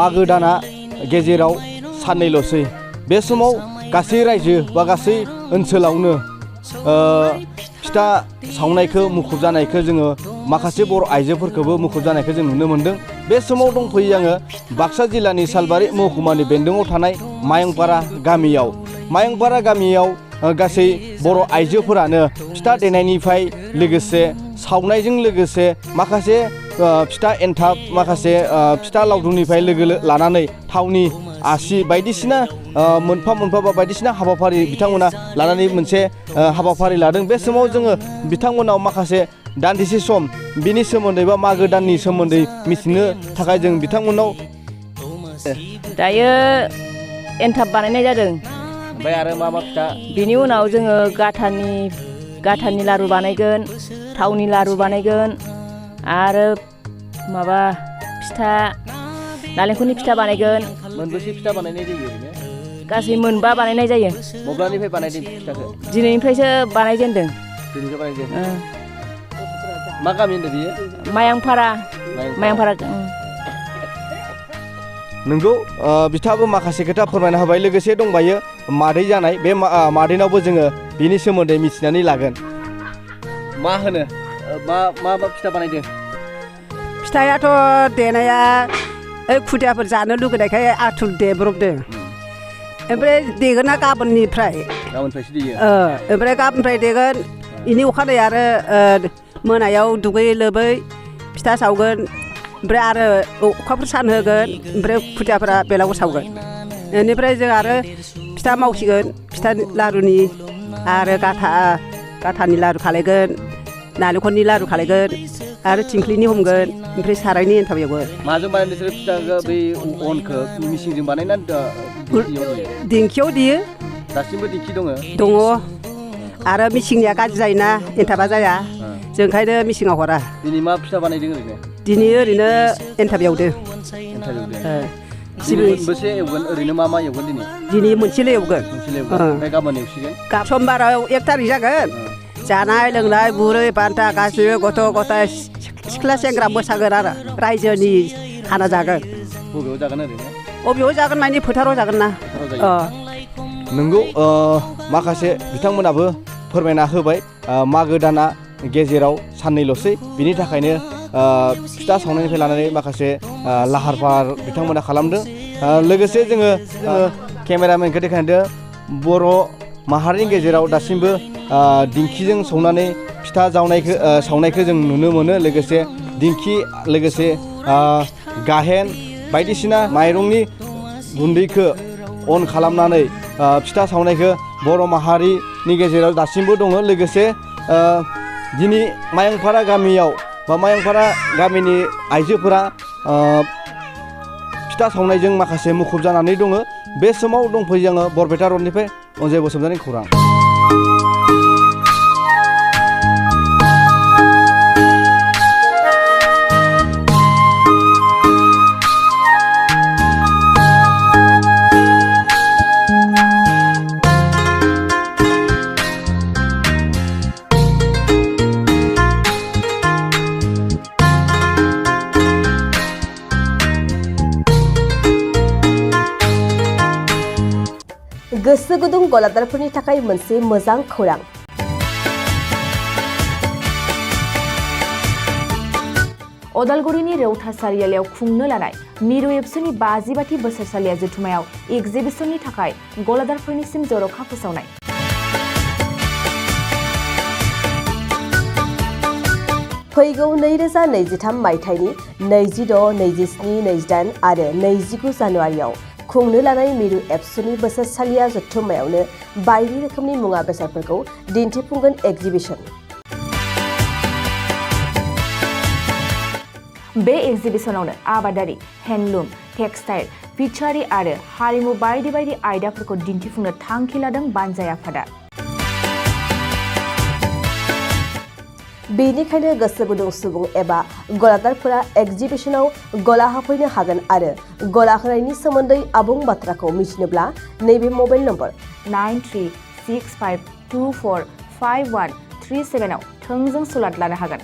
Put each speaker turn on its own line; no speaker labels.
मागो दाना गेजेराव साननैल'सै बे समाव गासै रायजो बा गासै ओनसोलावनो फिथा सावनायखौ मुखुब जानायखौ जोङो माखासे बर' आइजोफोरखौबो मुखुब जानायखौ जों नुनो मोन्दों। बे समाव दंफैयो आङो बाक्सा जिल्लानि सालबारि महकुमानि बेन्दोङाव थानाय मायंपारा गामियाव गासै बर' आइजोफोरानो फिथा देनायनिफ्राय लोगोसे सावनायजों लोगोसे माखासे फिथा एन्थाब माखासे फिथा लावदुमनिफ्राय लोगो लानानै थावनि आसि बायदिसिना मोनफा बा बायदिसिना हाबाफारि बिथांमोना लानानै मोनसे हाबाफारि लादों। बे समाव जोङो बिथांमोनाव माखासे दान्दिसे सम बिनि सोमोन्दै बा मागो दाननि सोमोन्दै मिथिनो थाखाय जों बिथांमोनाव
दायो एन्थाब बानायनाय जादों।
ओमफ्राय आरो मा फिथा?
बिनि उनाव जोङो गाथानि लारु बानायगोन, थावनि लारु बानायगोन आरो माबा फिथा नालेंखरनि फिथा बानायगोन।
मोनबेसे फिथा बानायनाय जायो ओरैनो?
गासै मोनबा बानायनाय जायो।
मब्लानिफ्राय बानायदों फिथाखौ?
दिनैनिफ्रायसो बानायजेनदों।
मा गामि होनदों बियो?
मायंपारा।
नोंगौ बिथाङाबो माखासे खोथा फोरमायना होबाय। लोगोसे दंबायो मादै जानाय, बे मादैनावबो जोङो बिनि सोमोन्दै मिथिनानै लागोन। मा होनो मा फिथा बानायदों?
फिथायाथ' देनाया खुदियाफोर जानो लुगैनायखाय आथुर देब्रबदों। ओमफ्राय देगोन ना
गाबोननिफ्रायसो देयो।
ओमफ्राय गाबोननिफ्राय देगोन। बेनि अखानायै आरो मोनायाव दुगैयै लोबै फिथा सावगोन। ओमफ्राय आरो अखाफोर सान होगोन। ओमफ्राय खुदियाफोरा बेलागुर सावगोन। बेनिफ्राय जों आरो फिथा मावसिगोन। फिथा लारुनि आरो गाथानि लारु खालायगोन, नालेंखरनि लारु खालायगोन आरो थिंख्लिनि हमगोन। ओमफ्राय सारायनि एन्थाब एवगोन।
माजों बानाय नोंसोर फिथाखौ बै अनखौ मिसिंजों बानायना
दिंखियाव देयो।
दासिमबो दिंखि दङ?
दङ। आरो मिसिंनिया गाज्रि जायोना, एन्थाबा जाया। जों ओंखायनो मिसिङाव हरा।
दिनै मा फिथा बानायदों ओरैनो?
दिनै ओरैनो एन्थाब एवदों।
मोनबेसे एवगोन? ओरैनो मा एवगोन
दिनै मोनसेल' एवगोन।
ओमफ्राय गाबोन एवसिगोन?
समबाराव 1 थारिख जागोन। जानाय लोंनाय बुरै बान्था गासैबो गथ' गथाय सिख्ला सेंग्रा मोसागोन आरो रायजोनि खाना जागोन।
बबेयाव जागोन ओरैनो?
बबेयाव जागोन माने फोथाराव जागोन ना।
नोंगौ माखासे बिथांमोनाबो फोरमायना होबाय मागो दाना गेजेराव साननैल'सै, बिनि थाखायनो फिथा सावनायनिफ्राय लानानै माखासे लाहार फाहार बिथांमोना खालामदों। लोगोसे जोङो केमेरामेनखौ देखायदों बर' माहारिनि गेजेराव दासिमबो दिंखिजों सौनानै फिथा सावनायखौ जों नुनो मोनो। लोगोसे दिंखि, लोगोसे गाहेन बायदिसिना माइरंनि गुन्दैखौ अन खालामनानै फिथा सावनायखौ बर' माहारिनि गेजेराव दासिमबो दङ। लोगोसे दिनै मायंपारा गामियाव बा मायंपारा गामिनि आइजोफोरा फिथा सावनायजों माखासे मुखुब जानानै दङ। बे समाव दंफैयो आङो बरपेटा रडनिफ्राय अनजय बसुमतारिनि खौरां।
गोसो गुदुं गलादारफोरनि थाखाय मोनसे मोजां खौरां। अदालगुरिनि रौता सारियालियाव खुंनो लानाय मिरु एबसुनि 50 बोसोरसालिया जथुमायाव एक्जिबिसननि थाखाय गलादारफोरनिसिम जर'खा फोसावनाय। फैगौ 2023 मायथाइनि 26, 27, 28 आरो 29 जानुवारियाव खुंनो लानाय मिरु एबसुनि बोसोरसालिया जथुम्मायावनो बायदि रोखोमनि मुवा बेसादफोरखौ दिन्थिफुंगोन एक्जिबिसन। बे एक्जिबिसनावनो आबादारि, हेन्डलुम, टेक्सटाइल, फिचारि आरो हारिमु बायदि बायदि आयदाफोरखौ दिन्थिफुंनो थांखि लादों बानजाय आफादा। बेनिखायनो गोसो गुदुं सुबुं एबा गलादारफोरा एक्जिबिसनाव गला हाफैनो हागोन आरो गला होनायनि सोमोन्दै आबुं बाथ्राखौ मिथिनोब्ला नैबे मबाइल नम्बर 9365245137 आव थोंजों सुलाद लानो हागोन।